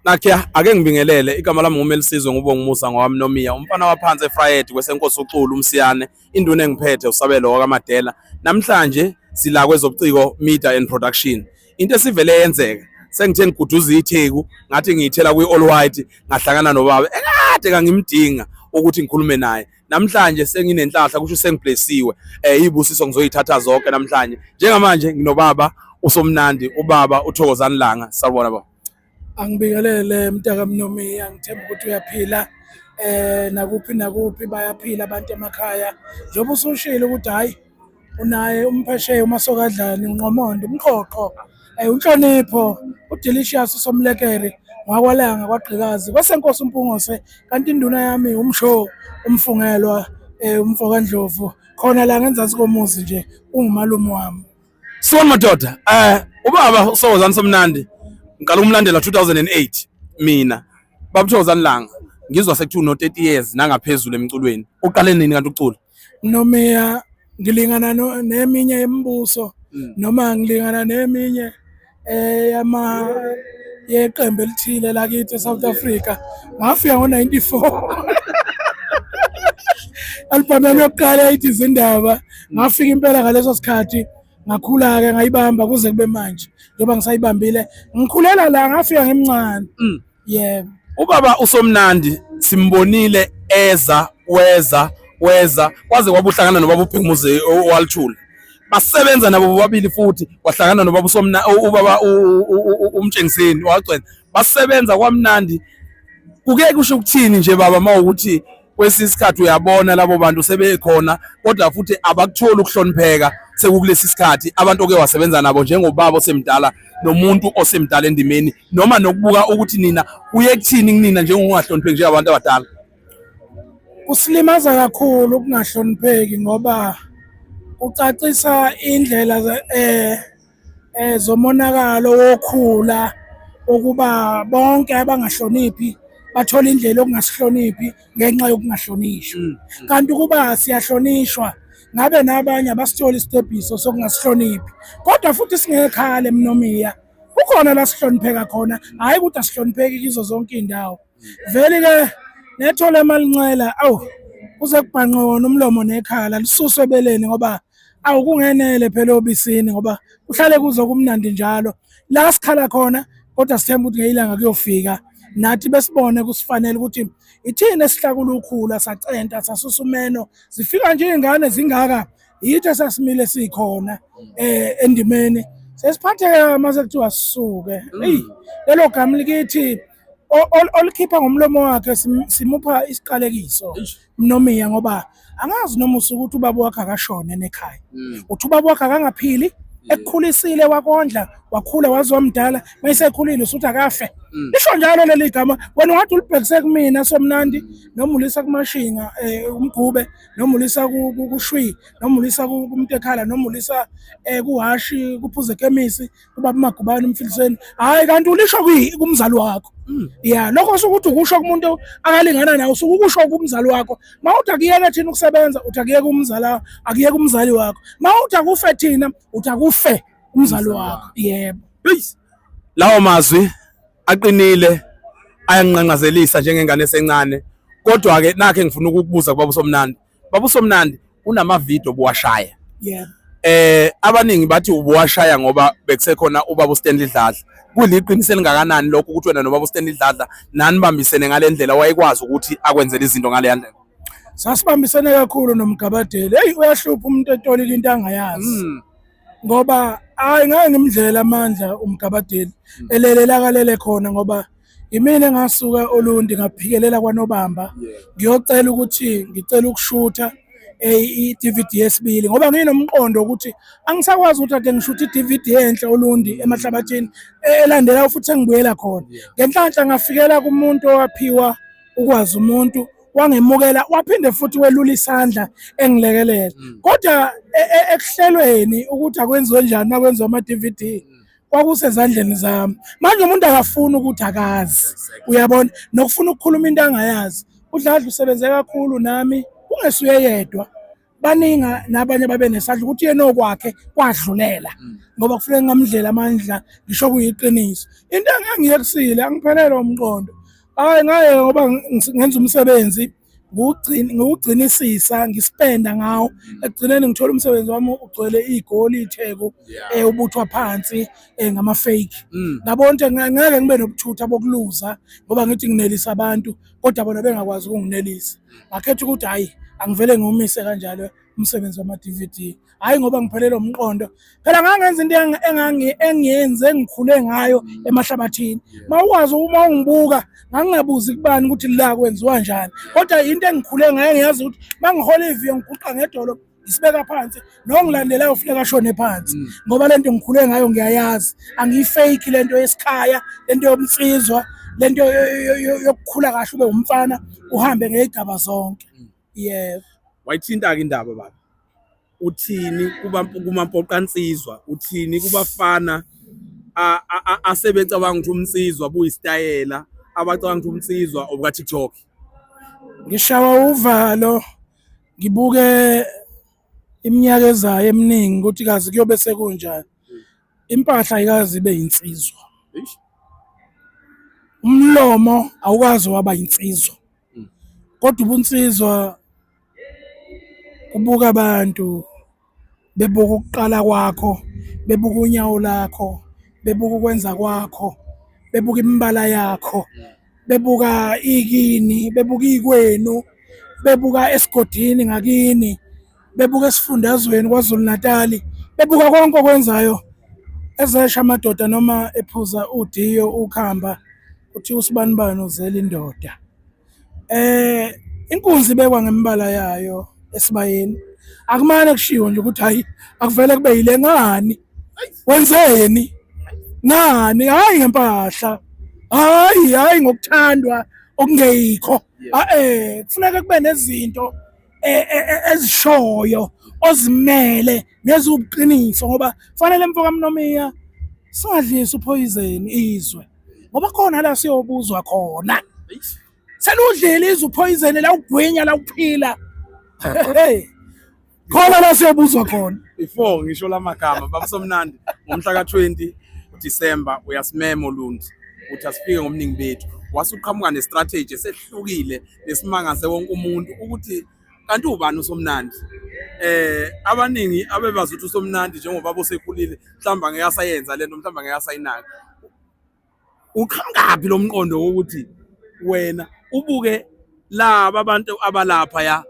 Nakya ake ngibingelele igama lami nguMelisizwe ngubonga umusa ngowami Nomiya umfana waphansi eFrayed kwesenkosi uXulu uMsiyane induna engiphethe usabelo wakaMadela. Namhlanje sila kwezobuciko media and production. Into esivele yenzeka sengithe ngiguduza iTheku ngathi ngiyithela kwi-all white ngahlangana nobaba ekade kangimdinga ukuthi ngikhulume naye. Namhlanje senginenhlahla kusho sengiblessiwe, izibusiso ngizoyithatha zonke namhlanje. Njengamanje nginobaba uSomnandi, ubaba uThokozani Langa. Sawubona baba. Angibingelele mntaka Mnomiya, ngithemba ukuthi uyaphila nakuphi nakuphi bayaphila abantu emakhaya. Njengoba usushilo ukuthi hhayi unaye umphesheya uMasokadlani, uNqomondo, uMqoqo, uNhlonipho, uDelicious uSomlekere, ngwakwalanga kwagqikazi kwesenkosi uMpungose, kanti induna yami uMsho umfungelwa umfokaNdlovu khona la ngenzansi komuzi nje ungumalume wami. Sibona madoda, ubaba uSokozani Somnandi ngiqala ukumlandela 2008 mina. Baba uThokozani Langa ngizwa sekuthiwa uno 30 years nangaphezulu emculweni. Uqale nini kanti ucula? Nomiya ngilingana neminye yemibuso noma ngilingana neminye yama yeqembu elithile lakithi eSouth Africa. Ngafika ngo-94. Album yami yokuqala yayithi Izindaba. Ngafika impela ngaleso sikhathi ngakhula-ke ngayibamba kuze kube manje njengoba ngisayibambile. Ngikhulela la ngafika ngimncane. Yebo. Ubaba uSomnandi simbonile eza weza weza kwaze kwabuhlangana nobaba uBhekumuzi owalithula. Basebenza nabo bobabili futhi wahlangana nobaba uSomna ubaba uMtshengiseni wagcwena. Basebenza kwamnandi. Kuke kusho ukuthini nje baba mawukuthi kwesinye isikhathi uyabona labo bantu sebekhona kodwa futhi abakutholi ukuhlonipheka sekukulesi sikhathi abantu oke wasebenza nabo njengobaba osemdala nomuntu osemdala endimeni noma nokubuka ukuthi nina kuye kuthini kunina njengokungahlonipheki njengabantu abadala? Kusilimaza kakhulu ukungahlonipheki ngoba kucacisa indlela zomonakalo wokhula ukuba bonke abangahloniphi bathola indlela yokungasihloniphi ngenxa yokungahlonishwa. Kanti ukuba siyahlonishwa ngabe nabanye abasitholi isitebhiso sokungasihloniphi. Kodwa futhi singekhale Mnomiya, kukhona la sihlonipheka khona, hhayi ukuthi asihlonipheki kizo zonke iy'ndawo. Vele-ke nethole emalincela, awu kuze kubhanqwe wona umlomo nekhala lisuswe ebeleni ngoba awu kungenele phela obisini ngoba kuhlale kuzo kumnandi njalo. La sikhala khona kodwa sithemba ukuthi ngeyilanga kuyofika nathi besibone kusifanele ukuthi ithina esihlakula ukhula sacenta sasusa umeno zifika nje iy'ngane zingaka yithi esasimile sikhona endimeni sesiphatheka mase kuthiwa sisuke. Eyi lelo gama likithi olikhipha ngomlomo wakhe simupha isiqalekiso Mnomiya ngoba angazi noma usuke uthi ubaba wakhe akashone nekhaya. Uthi ubaba wakhe akangaphili ekukhulisile wakondla wakhula waze wamdala mayesekhulile usuthi akafe. Lisho njalo leli gama wena ungathi ulibhekise kumina Somnandi noma ulisa kuMashinga uMgube noma ulisa kuShwi noma ulisa kuMtekhala noma ulisa kuHashi kuphuze ekhemisi ubaba uMagubane umfiliseni. Hhayi kanti ulisho kumzali wakho. Ya lokho usuke uthi ukusho kumuntu akalingana nawe usuke ukusho kumzali wakho. Mawuthi akuyeke thina ukusebenza uthi akuyeke umzala akuyeke umzali wakho. Mawuthi akufe thina uthi akufe umzali wakho. Yebo. Lawo mazwi aqinile ayanqanqazelisa njengengane esencane. Kodwa ke nakhe ngifuna ukukubuza kubaba uSomnandi. Baba uSomnandi unama video obuwashaya. Yebo. Abaningi bathi ubuwashaya ngoba bekusekhona ubaba uStanley Dladla. Kuliqiniso elingakanani lokho ukuthi wena nobaba uStanley Dladla nanibambisene ngale ndlela wayekwazi ukuthi akwenzele izinto ngale ndlela? Sasibambisene kakhulu noMgabadeli. Hey uyahlupha umuntu etolika into angayazi. Ngoba hayi ngeke ngimdlela amandla uMgabadeli elele la kalele khona ngoba imina engasuka Olundi ngaphikelela kwaNobamba ngiyocela ukuthi ngicela ukushutha i-DVD yesibili ngoba nginomqondo ukuthi angisakwazi ukuthi ade ngishuthe i-DVD enhle Olundi emahlabathini elandelayo futhi sengibuyela khona. Ngenhlanhla ngafikela kumuntu owaphiwa ukwazi umuntu wangemukela waphinde futhi welula isandla engilekelela. Kodwa ekuhlelweni ukuthi akwenziwe njani makwenziwa ama-DVD kwakusezandleni zami. Manje umuntu akafuni ukuthi akazi, uyabona, nokufuna ukukhuluma into angayazi. UDladla usebenze kakhulu nami kungesuye yedwa. Baningi nabanye babe nesandla ukuthi yena okwakhe kwadlulela ngoba kufuneka ngamdlela amandla, ngisho kuyiqiniso. Into engangiyekisile angiphelelwa umqondo. Hayi ngaye ngoba ngenza umsebenzi ngiwugcinisisa ngispenda ngawo, ekugcineni ngithola umsebenzi wami ugcwele igoli itheku ubuthwa phansi ngama-fake. Ngabona ukuthi ngeke ngibe nobuthutha bokuluza ngoba ngithi nginelisa abantu kodwa bona bengakwazi ukunginelisa. Ngakhetha ukuthi hhayi angivele ngiwumise kanjalo umsebenzi wama-DVD, hhayi ngoba ngiphelelwe umqondo. Phela ngangenza into engiyenze engikhule ngayo emahlabathini. Uma ukwazi uma ungibuka ngangingabuzi kubani ukuthi la kwenziwa njani, kodwa into engikhule ngayo ngiyazi ukuthi uma ngihola iviyo ngiguqa ngedolo ngisibeka phansi, nongilandelayo ufuneka ashone phansi ngoba lento ngikhule ngayo ngiyayazi. Angiyifake lento yesikhaya, lento yomnsizwa, lento yokukhula kahle ube umfana uhambe ngey'gaba zonke. Yebo. Wayithinta-ke indaba baba, uthini kumampoqansizwa, uthini kubafana asebecabanga ukuthi umnsizwa buyisitayela, abacabanga ukuthi umnsizwa obuka-TikTok? Ngishawa uvalo ngibuke iminyaka ezayo eminingi ukuthi kazi kuyobe sekunjani. Impahla ayikaze ibe yinsizwa, umlomo awukaze waba yinsizwa, kodwa ubunsizwa kubuka abantu bebuka ukuqala kwakho, bebuka unyawo lakho, bebuka ukwenza kwakho, bebuka imibala yakho, bebuka ikini, bebuka ikwenu, bebuka esigodini ngakini, bebuka esifundazweni KwaZulu Natali, bebuka konke okwenzayo. Ezesha amadoda noma ephuza udiyo ukhamba kuthiwa usibanibani uzela indoda. Inkunzi ibekwa ngemibala yayo esibayeni. Akumane kushiwo nje ukuthi hayi akuvele kube yile ngani. Wenzeni? Ngani? Hayi ngempahla. Hayi hayi ngokuthandwa okungeyikho. Kufuneka kube nezinto ezishoyo ozimele neziwubuqiniso ngoba kufanele mfo kaMnomiya singadlisi uphoyizeni izwe ngoba khona la siyobuzwa khona. Seludlile izwe uphoyizeni la ugwinya la uphila. Hey. Khona la siyobuzwa khona. Before ngisho lamagama baba Somnandi, ngomhla ka-20 December uyasimema Olundi uthi asifike ngobuningi bethu, wasuqhamuka nestrategy esehlukile nesimangaze wonke umuntu ukuthi kanti ubani uSomnandi. Abaningi abebazi ukuthi uSomnandi njengoba bosekhulile mhlawumbe angeke asayenza lento, mhlawumbe angeke asayinaka. Uqhamukaphi lo mqondo wokuthi wena ubuke laba abantu abalapha ya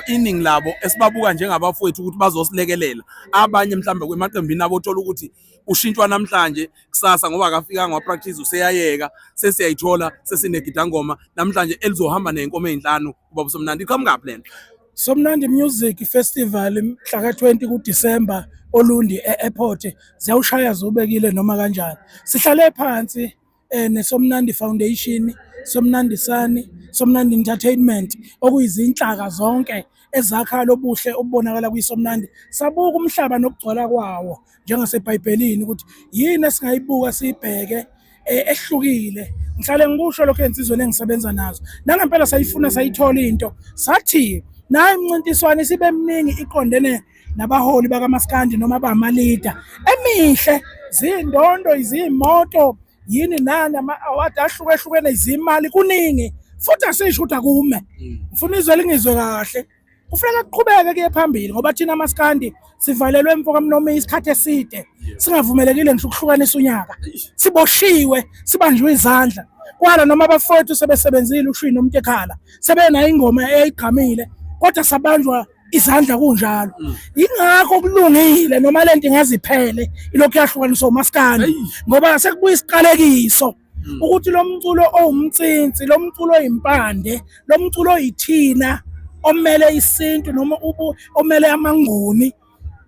iningi labo esibabuka njengabafowethu ukuthi bazosilekelela, abanye mhlawumbe kwemaqembini abo uthola ukuthi ushintshwa namhlanje kusasa ngoba akafikanga wapractice useyayeka, sesiyayithola sesinegidangoma namhlanje elizohamba ney'nkomo ey'nhlanu ubaba uSomnandi. Iqhamukaphi lento? Somnandi Music Festival mhla ka-20 kuDisemba Olundi e-airport, ziyawushaya ziwubekile noma kanjani. Sihlale phansi neSomnandi Foundation, Somnandi Sani, Somnandi Entertainment okuyizinhlaka zonke ezakha lobuhle obubonakala kwiSomnandi. Sabuka umhlaba nokugcwala kwawo njengaseBhayibhelini ukuthi yini esingayibuka siyibheke ehlukile. Ngihlale ngikusho lokho ey'nsizweni engisebenza nazo. Nangempela sayifuna sayithola into, sathi nayi imincintiswano isibe miningi iqondene nabaholi bakamaskandi noma bamalida emihle, zindondo, izimoto, yini nani, ama-award ahlukehlukene, izimali, kuningi futhi asisho ukuthi akume. Ngifuna izwe lingizwe kahle, kufuneka kuqhubeke kuye phambili ngoba thina maskandi sivalelwe mfo kaMnomi isikhathi eside singavumelekile ngisho ukuhlukanisa unyaka, siboshiwe, sibanjwe izandla kwala noma abafowethu sebesebenzile ushwini nomuntu ekhala sebenayo ingoma eyayigqamile kodwa sabanjwa izandla kunjalo. Yingakho kulungile noma lento ingaziphele ilokhu yahlukaniswa umaskandi ngoba sekubuya isiqalekiso ukuthi lo mculo owumnsinsi, lo mculo oyimpande, lo mculo oyithina omele isintu noma omele amaNguni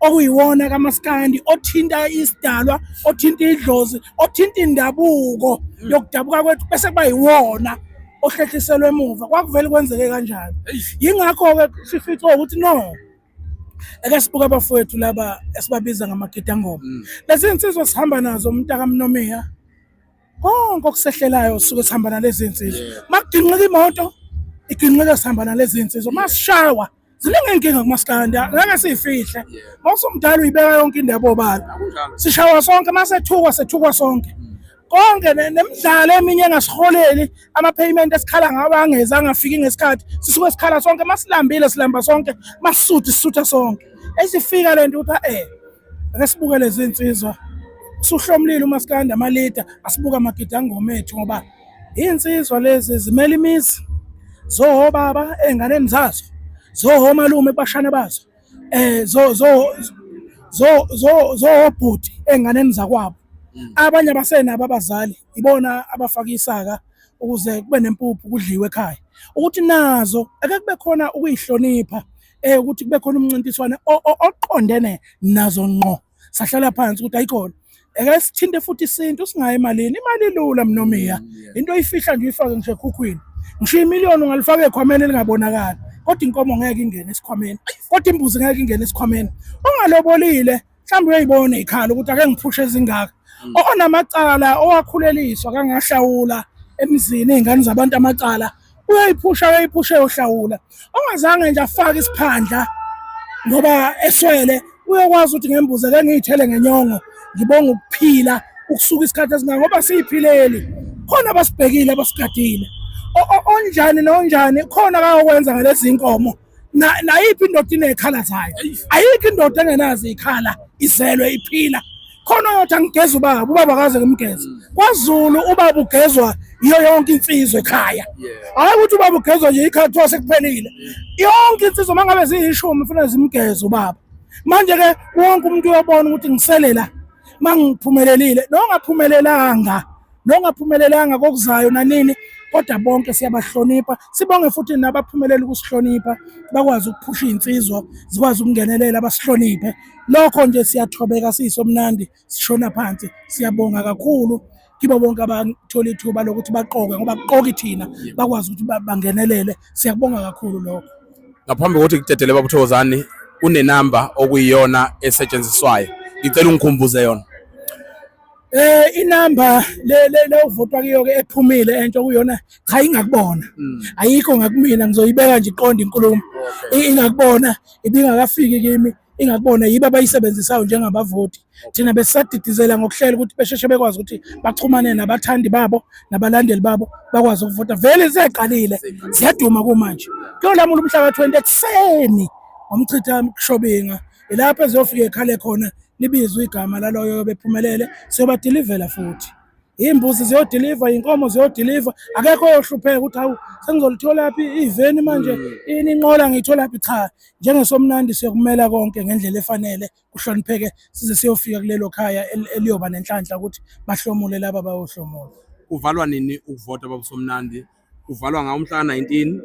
okuyiwona kamaskandi othinta isidalwa, othinta idlozi, othinta indabuko yokudabuka kwethu, bese kuba yiwona ohlehliselwe emuva. Kwakuvele kwenzeke kanjani? Yingakho-ke sifice ukuthi no, ake sibuke abafowethu laba esibabiza ngamagidangoma. Lezi nsizwa sihamba nazo umntakaMnomiya, konke okusehlelayo suke sihamba nalezi nsizwa. Makuginqika imoto, iginqika sihamba nalezi nsizwa. Masishawa Ziningi iy'nkinga kumaskandi, ngeke siyifihle. Uma usumdala uyibeka yonke indaba obala. Sishawa sonke, uma sethukwa sethukwa sonke. Konke nemidlalo eminye engasiholeli, ama-payment esikhala ngawo angezi angafiki ngesikhathi, sisuke sikhala sonke. Uma silambile silamba sonke, uma sisutha sisutha sonke. Esifika le nto ukuthi ake sibuke lezi nsizwa, usuhlomlile umaskandi amalida, asibuke amagidangoma ethu ngoba iy'nsizwa lezi zimele imizi, zowobaba ey'nganeni zazo, zowomalume kubashana bazo, zowobhuti ey'nganeni zakwabo. Abanye abasenabo abazali, ibona abafaka isaka ukuze kube nempuphu kudliwe ekhaya. Ukuthi nazo ake kube khona ukuyihlonipha, ukuthi kube khona umncintiswano oqondene nazo ngqo. Sahlala phansi ukuthi ayikhona, eke sithinte futhi isintu singayi emalini. Imali ilula mnomiya, into oyifihla nje uyifake ngisho ekhukhwini, ngisho imiliyoni ungalifaka ekhwameni elingabonakali, kodwa inkomo ngeke ingene esikhwameni, kodwa imbuzi ngeke ingene esikhwameni. Ongalobolile mhlawumbe uyayibona ikhala ukuthi ake ngiphushe ezingaka. Onamacala owakhuleliswa kangahlawula emzini iy'ngane zabantu amacala uyayiphusha uyayiphusha eyohlawula. Ongazange nje afake isiphandla ngoba eswele uyokwazi ukuthi ngembuzi ake ngiyithele ngenyongo ngibonga ukuphila ukusuka isikhathi esingaka ngoba siyiphileli. Khona abasibhekile abasigadile, onjani nonjani khona akayokwenza ngalezi nkomo. Nayiphi indoda iney'khala zayo, ayikho indoda engenazo iy'khala, izelwe iphila. Khona oyothi angigeze ubaba, ubaba akaze ngimgeze. KwaZulu ubaba ugezwa yiyo yonke insizwa ekhaya, hhayi ukuthi ubaba ugezwa nje ikhaya kuthiwa sekuphelile. Yonke insizwa uma ngabe ziyishumi kufanele zimgeze ubaba. Manje-ke wonke umuntu uyobona ukuthi ngisele la uma ngiphumelelile, nongaphumelelanga nongaphumelelanga kokuzayo nanini, kodwa bonke siyabahlonipha. Sibonge futhi nabaphumelela ukusihlonipha, bakwazi ukuphusha iy'nsizwa zikwazi ukungenelela basihloniphe. Lokho nje siyathobeka siyisomnandi, sishona phansi. Siyabonga kakhulu kibo bonke abathola ithuba lokuthi baqoke, ngoba kuqoki thina, bakwazi ukuthi bangenelele. Siyakubonga kakhulu lokho. Ngaphambi kokuthi kudedele baba uThokozani, kunenamba okuyiyona esetshenziswayo, ngicela ungikhumbuze yona. Inamba le le le uvotwa kuyo ke ephumile entsha kuyona, cha ingakubona, ayikho ngakumina, ngizoyibeka nje iqonde inkulumo. Ingakubona ibingakafiki kimi, ingakubona yibo abayisebenzisayo njengabavoti. Thina besisadidizela ngokuhlela ukuthi besheshe bekwazi ukuthi baxhumane nabathandi babo nabalandeli babo bakwazi ukuvota. Vele seqalile ziyaduma kumanje, kuyolamula umhla ka-20 ekuseni ngomchitha Shobinga, ilapho eziyofika ekhale khona libizwe igama laloyo bephumelele, siyobadilivela futhi iy'mbuzi ziyodiliva, iy'nkomo ziyodiliva, akekho oyohlupheka ukuthi hawu sengizolitholaphi iveni manje, ini inqola ngiyitholaphi. Cha, njengesomnandi siyokumela konke ngendlela efanele, kuhlonipheke size siyofika kulelo khaya eliyoba nenhlanhla ukuthi bahlomule laba bayohlomula. Kuvalwa nini ukuvota baba Somnandi? Kuvalwa ngawo umhla ka-19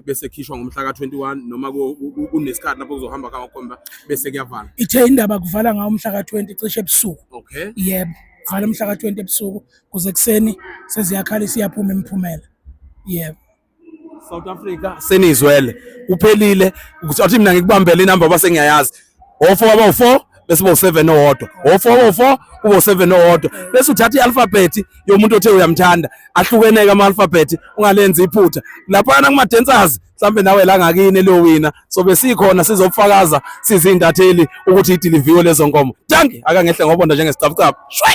bese khishwa ngomhla ka-21, noma kunesikhathi lapho kuzohamba kangakhomba bese kuyavalwa? Ithe indaba kuvala ngawo umhla ka-20 cishe ebusuku. Yebo, kuvala umhla ka-20 ebusuku kuze kuseni seziyakhala isiyaphuma imiphumela. Yebo. South Africa senizwele, kuphelile. Athi mina ngikubambele inamba base ngiyayazi, o4 abo4 bese bo 7 owodwa, o4 abo4 kubo 7 owodwa, bese uthatha ialphabet yomuntu othe uyamthanda, ahlukeneke ama alphabet, ungalenzi iphutha laphana kuma dancers. Mhlambe nawe la ngakini eliyowina, so besikhona sizofakaza sizintatheli ukuthi idiliviwe lezo nkomo. Dankie, akangehle ngobonda njengesicaphucaphu shwe.